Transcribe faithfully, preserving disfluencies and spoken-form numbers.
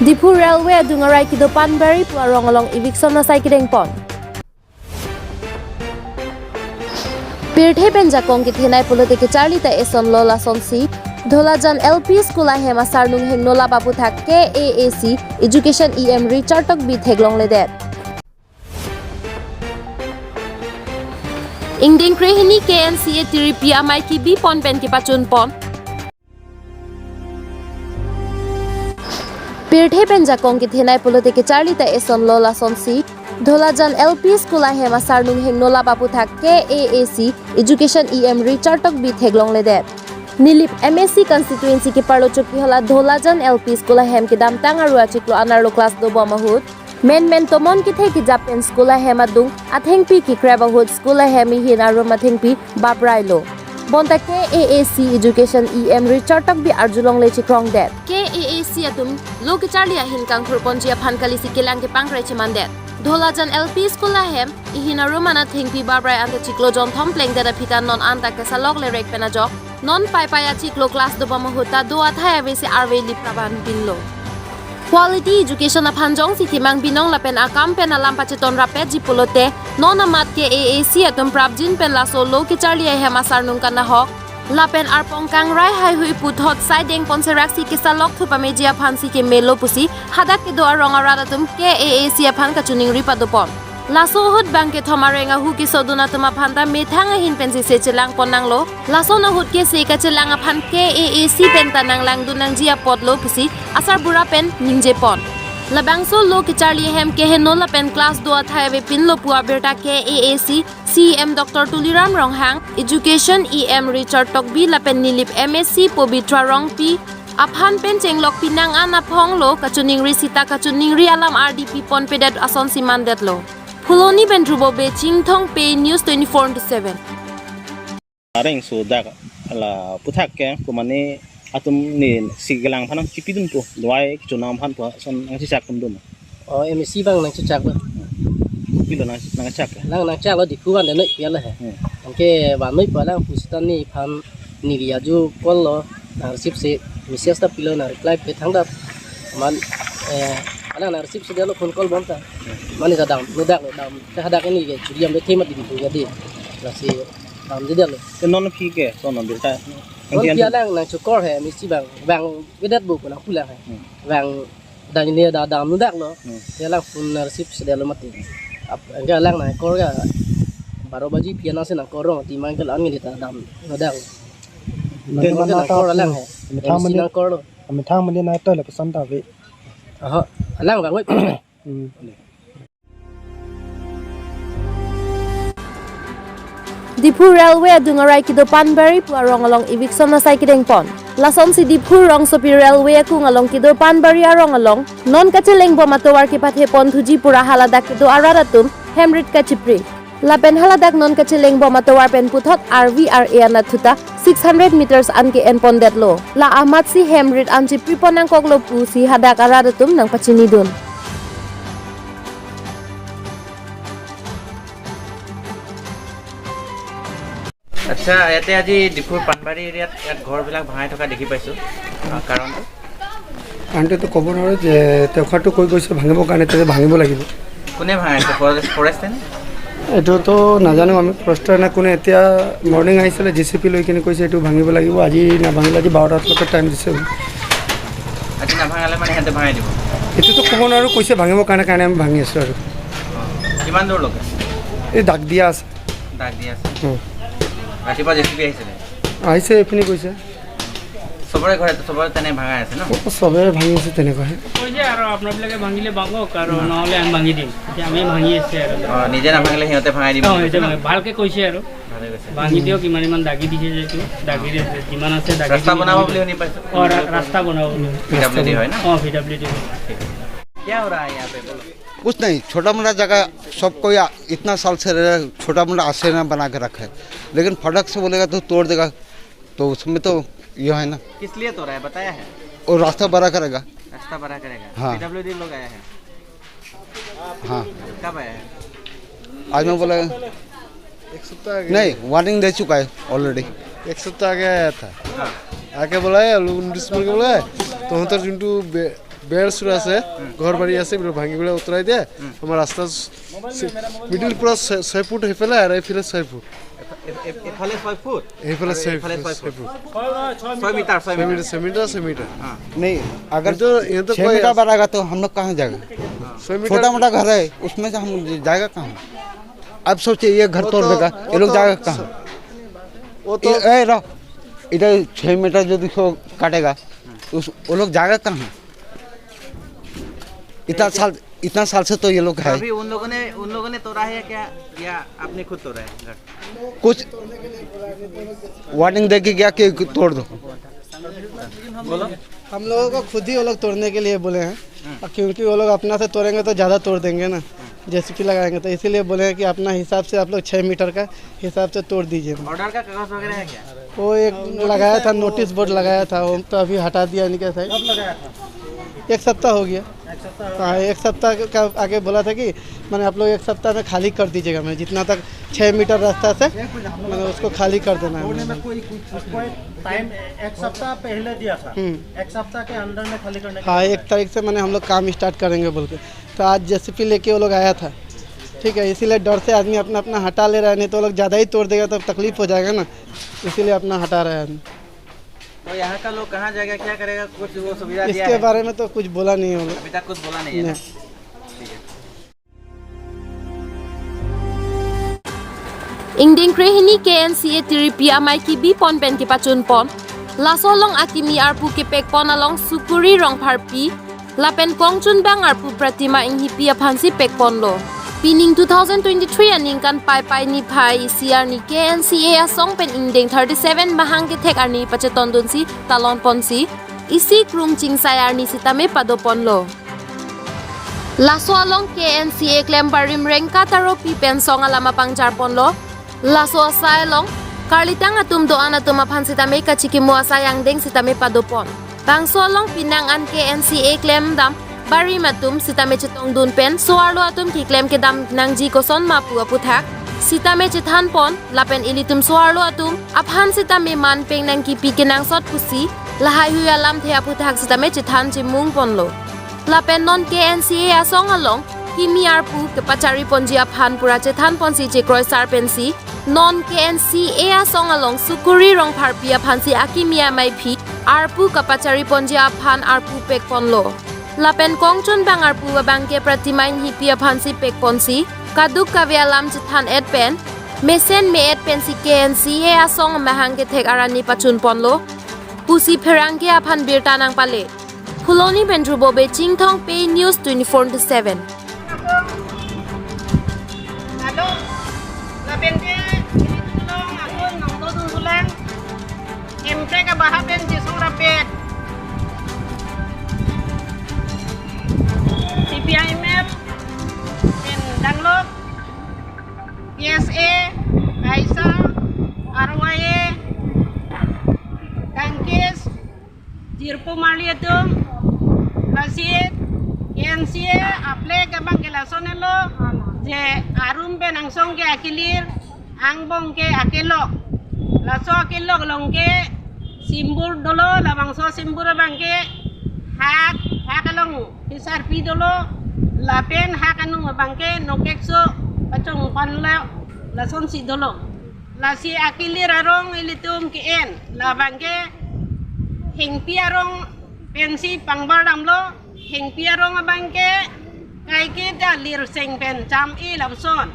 Diphu Railway adung arai kedo Panbari pu arong along eviction asai kedengpon. Pirthe pen jakong kethenei pulote kecharli ta esonlo lasonsi Dholajan L P School ahem asarnung hingno lap aputhak K A A C Education E M Richard Tokbi theklongledet. Ingdeng krehini K N C A tiripi amei kebipon pen kepachunpon. Pirthe pen jakong kethenei pulote kecharli ta esonlo lasonsi Dholajan L P School ahem asarnung hingno lap aputhak K A A C Education E M Richard Tokbi theklongledet. Nilip M A C constituency keparlo Chokihola Dholajan L P School ahem kedamtang aru achiklo anerlo class dobom ahut menmen tomon kethe kejap pen school ahem adung athengpi kekrep ahut school ahem ehin arum athengpi babrailo. Bonta K A A C Education E M Richard Tokbi arjulongle chikrongdet. K A A C atum lo kecharli ahin kangthurponji aphan kalisi kelang kepangre chemandet. Dholajan L P School ahem ehin arum an athengpi babrai anta chiklo jonthom plengdet aphi ta non anta kesalok lerek pen ajok non paipai achiklo class dobom ahut ta do athai avesi arve lip praban pinlo. Quality education aphan jongsi thimang binong lapen akam pen alam pacheton rapetji pulote non amat K A A C atum prapjin pen laso lo kecharli ahem asarnung kanahok lapen arpong kangrai haihui puthot sai dengpon seraksi kesalok thu pameji aphansi kemelo pusi hadak kedo arong arat atum K A A C aphan kachiningri padopon. Laso ahut bang kethom areng ahu kesodun atum aphan ta methang ahin pensi se chelangpon nanglo. Lason ahut kese kachelang aphan K A A C pen ta nanglangdun nangji apotlo pusi asarbura pen ningjepon. Labangso lo kecharli ahem keheno lapen class do athai avepinlo pu abirta K A A C C E M Doctor Tuliram Ronghang, Education E M Richard Tokbi lapen Nilip M A C Pobitra Rongpi aphan pen chenglok pinang an aphonglo kachiningri sita kachiningri alam ardi piponpedet asonsi mandetlo. Phuloni pen Dhrubo Bey, Chinthong Pei, News twenty-four into seven. Areng so dak la puthak ke kumani atum ni si kelang phan chipidun po, duai chunam phan po son nangchechak tum dun. Oh, M A C bang nangchechak lo. Pilo nang nangchak. Lang nangchak lo Diphu van noi piala he. Hmm. Anke van noi pala pusita nephan neli ajo call lo nang receive se message ta pilo nang reply pe thangdap. Man, eh, alang nang receive sedetlo phone call bomta. Mane ta dam, no dak lo dam. Te hadak ini ke churi ambe themat di Diphu ke di. Lasi damdedetlo. Te non aphi ke, son non birta. Non pi alang nangchokor he, M A C bang, bang vedet bo ko nangpulang he. Hmm. Bang dang ini da damno dak lo. Hmm. Te alang phone nang receive sedetlo mati. Ap, anke alang nangkor ke baro baji pi ansi nangkor mati, mangke alang ini ta damno dak. Mangke nangkor alang he. Methang M A C mene, nangkor lo. Methang mene nangtoi lapuson ta ave. Aha, alang bang wait. Hmm. Diphu Railway adung arai kedo Panbari pu arong along eviction asai kedengpon. Lasonsi Diphu rongsopi railway akung along kedo Panbari arong along non kachelengbom atovar kepathepon thuji pura haladak kedo arat atum hemrit kachipri. Lapen haladak non kachelengbom atovar pen puthot R V R A anat thuta six hundred meters an ke-enpondetlo. La amatsi hemrit an chipripon nangkoklo pusi hadak arat atum nangpachinidun. আচ্ছা, ইয়াতে আজি ডিফুৰ পানবাৰী এৰিয়াত ইয়াত ঘৰবিলাক ভাঙাই থকা দেখি পাইছোঁ। আহ, কাৰণটো? কাৰণটো ক'ব নোৱাৰোঁ যে তেওঁ কথাটো কৈ গৈছে ভাঙিবৰ কাৰণে, তেনে ভাঙিব লাগিব। কোনে ভাঙাইছে? ফৰেষ্ট, ফৰেষ্টে নে? এইটোতো নাজানো আমি, ফৰেষ্টৰ নে কোনে। এতিয়া মৰ্ণিং আহিছিলে, জে চি পি লৈ কিনে কৈছে এইটো ভাঙিব লাগিব, আজি নাভাঙিলে আজি বাৰটালৈকে টাইম দিছে বুলি। আজি নাভাঙালে মানে সিহঁতে ভাঙাই দিব? এইটোতো ক'ব নোৱাৰোঁ, কৈছে ভাঙিবৰ কাৰণে, কাৰণে আমি ভাঙি আছোঁ আৰু। কিমান দূৰলৈকে? এই দাগ দিয়া আছে। দাগ দিয়া আছে। উম। ৰাতিপুৱা জে চি পি আহিছিলে? আহিছে, এইপিনে গৈছে। চবৰে ঘৰে, চবৰে তেনে ভাঙাই আছে ন? অ, চবে ভাঙি আছে তেনেকুৱাহে। কৈছে আৰু আপোনালোকে ভাঙিলে ভাঙক আৰু, অ। নহ'লে আমি ভাঙি দিম। এতিয়া আমি ভাঙি আছে আৰু। অ, নিজে নাভাঙিলে সিহঁতে ভাঙাই দিব অ, বুলি কৈছে ন? সেইটোৱে মানে ভালকে কৈছে আৰু। ভালে কৈছে। ভাঙি দিয়ক, ইমান ইমান দাগি দিছে যিহেতু, দাগি দিছে, যিমান আছে দাগি ৰাস্তা দিম, বনাব ভাঙি বুলি দিম। শুনি পাইছোঁ। অ, ৰা-, ৰাস্তা বনাব বুলি। পি ডাব্লিউ ডি হয় ন? অ, পি ডাব্লিউ ডি। क्या हो रहा है यहाँ पे, बोलो। कुछ नहीं, छोटा मोटा जगह सब कोई आ-, इतना साल से रह रहे, छोटा मोटा आश्रय बना के रखा है, लेकिन फटक से बोलेगा तो तोड़ देगा, तो उसमें तो ये है ना। किस लिए तोड़ा है, बताया है? वो रास्ता बड़ा करेगा। रास्ता बड़ा करेगा। हाँ। पी डब्ल्यू डी लोग आया है? हाँ। कब आया है? आज मैं बोला, एक सप्ताह आगे। नहीं, वार्निंग दे चुका है ऑलरेडी। एक सप्ताह आगे आया था। हाँ। आके बोला है, लोग नोटिस बोल के बोला है, तो हम तो जुंटू बे-, বেৰ চুৰ আছে, ঘৰ বাৰী আছে, এইবিলাক ভাঙি পেলাই আঁতৰাই দিয়ে। আমাৰ ৰাস্তা মিডিল পৰা ছয় ছয় ফুট সেইফালে আৰু এইফালে ছয় ফুট। এফ- এফ- এফালে ছয় ফুট, সেইফালে আৰু ছয় এইফালে ফুট, ছয় ছয় ফুট। ফুট। ছয় মিটাৰ, ছয় ছয় মিটাৰ। মিটাৰ, ছয় মিটাৰ, ছয় মিটাৰ। हाँ। नहीं, अगर ये तो, ये तो छह कोई मीटर अस- बढ़ाएगा तो हम लोग कहाँ जाएगा? ছয় মিটাৰ। छोटा मोटा घर है, उसमें से हम जाएगा कहाँ? अब सोचिए, ये घर वो तोड़ तो, देगा, वो ये लोग तो जाएगा स- कहाँ? वो तो ये, ए, रहो, इधर छह मीटर जो देखो काटेगा, उस, वो लोग जाएगा कहाँ? इतना साल, इतना साल से तो ये लोग है। अभी उन लोगों ने, उन लोगों ने तोड़ा है क्या, या आपने खुद तोड़ा है घर? कुछ वार्निंग दे के गया कि तोड़ दो। हम लोगों को खुद ही वो लोग तोड़ने के लिए बोले हैं, और क्योंकि वो लोग अपना से तोड़ेंगे तो ज़्यादा तोड़ देंगे ना, जेसीबी लगाएंगे, तो इसीलिए बोले हैं कि अपना हिसाब से आप लोग छः मीटर का हिसाब से तोड़ दीजिए। ऑर्डर का कागज वगैरह है क्या? वो एक लगाया था, नोटिस बोर्ड लगाया था, वो तो अभी हटा दिया इनके साइड। कब लगाया था? एक सप्ताह हो गया। एक सप्ताह हो हाँ, गया। एक सप्ताह का आगे बोला था कि मैंने आप लोग एक सप्ताह में खाली कर दीजिएगा, मैं जितना तक छः मीटर रास्ता से मैंने उसको खाली कर देना है। तोड़ने में कोई, कोई, कोई टाइम एक सप्ताह पहले दिया था। हम्म। एक सप्ताह के अंदर में खाली करने का हाँ, बोला एक है। तारीख से मैंने हम लोग काम स्टार्ट करेंगे बोल के। तो आज जेसीबी लेके वो लोग आया था, ठीक है, इसीलिए डर से आदमी अपना अपना हटा ले रहा है, नहीं तो वो लोग ज़्यादा ही तोड़ देगा तो तकलीफ हो जाएगा ना, इसीलिए अपना हटा रहा है आदमी। तो यहाँ का लोग कहाँ जाएगा, क्या करेगा, कुछ वो सुविधा दिया इसके है? बारे में तो कुछ बोला नहीं है वो लोग। अभी तक कुछ बोला नहीं है ना? नहीं। ठीक है। Ingdeng krehini K N C A tiripi amei kebi pon pen kepachun pon. Laso along akimi arpu kepek pon along Sukuri Rongpharpi lapen kongchunbang arpu Pratima Inghipi aphansi pek ponlo. Pining two thousand twenty-three aningkan Paipai niphai isi arni K N C A asong pen ingdeng thirty-seven mahang kethek arni pachetondunsi talon ponsi isi krung chingsai arni sitame pado ponlo. Laso along K N C A klem barim Rengka Taropi pen song alam apangjar ponlo. Laso asai along karlitang atum do-an atum aphan sitame kachikimo asai angdeng sitame pado pon. Bangso along pinang an K N C A klem dam barim atum sitame chetongdun pen so-arlo atum keklem kedam nangji koson ma pu aputhak sitame chethan pon lapen ilitum so-arlo atum aphan sitame man peng nangkipi kenangsot pusi lahaihui alamthe aputhak sitame chethan chimung ponlo. Lapen non K N C A asong along kimi arpu kepachari ponji aphan pura chethan ponsi chekroisar pensi non K N C A asong along Sukuri Rongpharpi aphansi akimi ameiphi arpu kapachari ponji aphan arpu pek ponlo. Lapen kongchunbang arpu abangke Pratima Inghipi aphansi pek ponsi kaduk kave alam chethan et pen mesen me-et pensi K N C A asong amahang kethek arni pachun ponlo pusi pherangke aphan birta nangpale. Phuloni pen Dhrubo Bey, Chinthong Pei News twenty-four into seven. Halo, lapen ke, ini tulong, ako, nangdo dun tulang. Emprek abaha pen chisong rapet. C P I M L, pen danglok, P S A, Kaisa, R Y A, Kankis, Jirpo Marli atum, lasi K N C A aplek abangke lasonelo, je arum pen angsong ke akilir, angbong ke akelok. Laso akelok along ke simbur dolo, labangso simbur abangke hak, hak along pisarpi dolo, lapen hak anung abangke nokekso pachong ponlo, lasonsi dolo. Lasi akilir arong ilitum ke-en, labangke hengpi arong pensi pangbar damlo, hengpi arong abangke kaiketa lirseng pen cham-i lapuson.